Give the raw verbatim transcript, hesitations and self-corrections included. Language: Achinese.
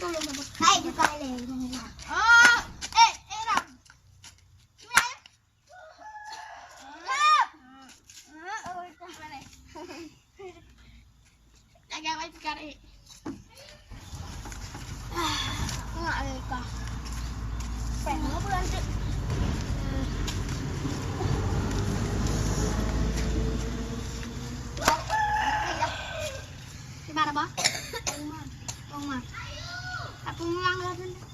Hai juga le. Oh, eh, eh, Ram. Sini, ayo. Ram. Jaga baik sekali. Ah, enggak ada ikan. Pengen apa nanti? Di mana, Bang? Rumah. Rumah. Aku ngulang lah, Bang.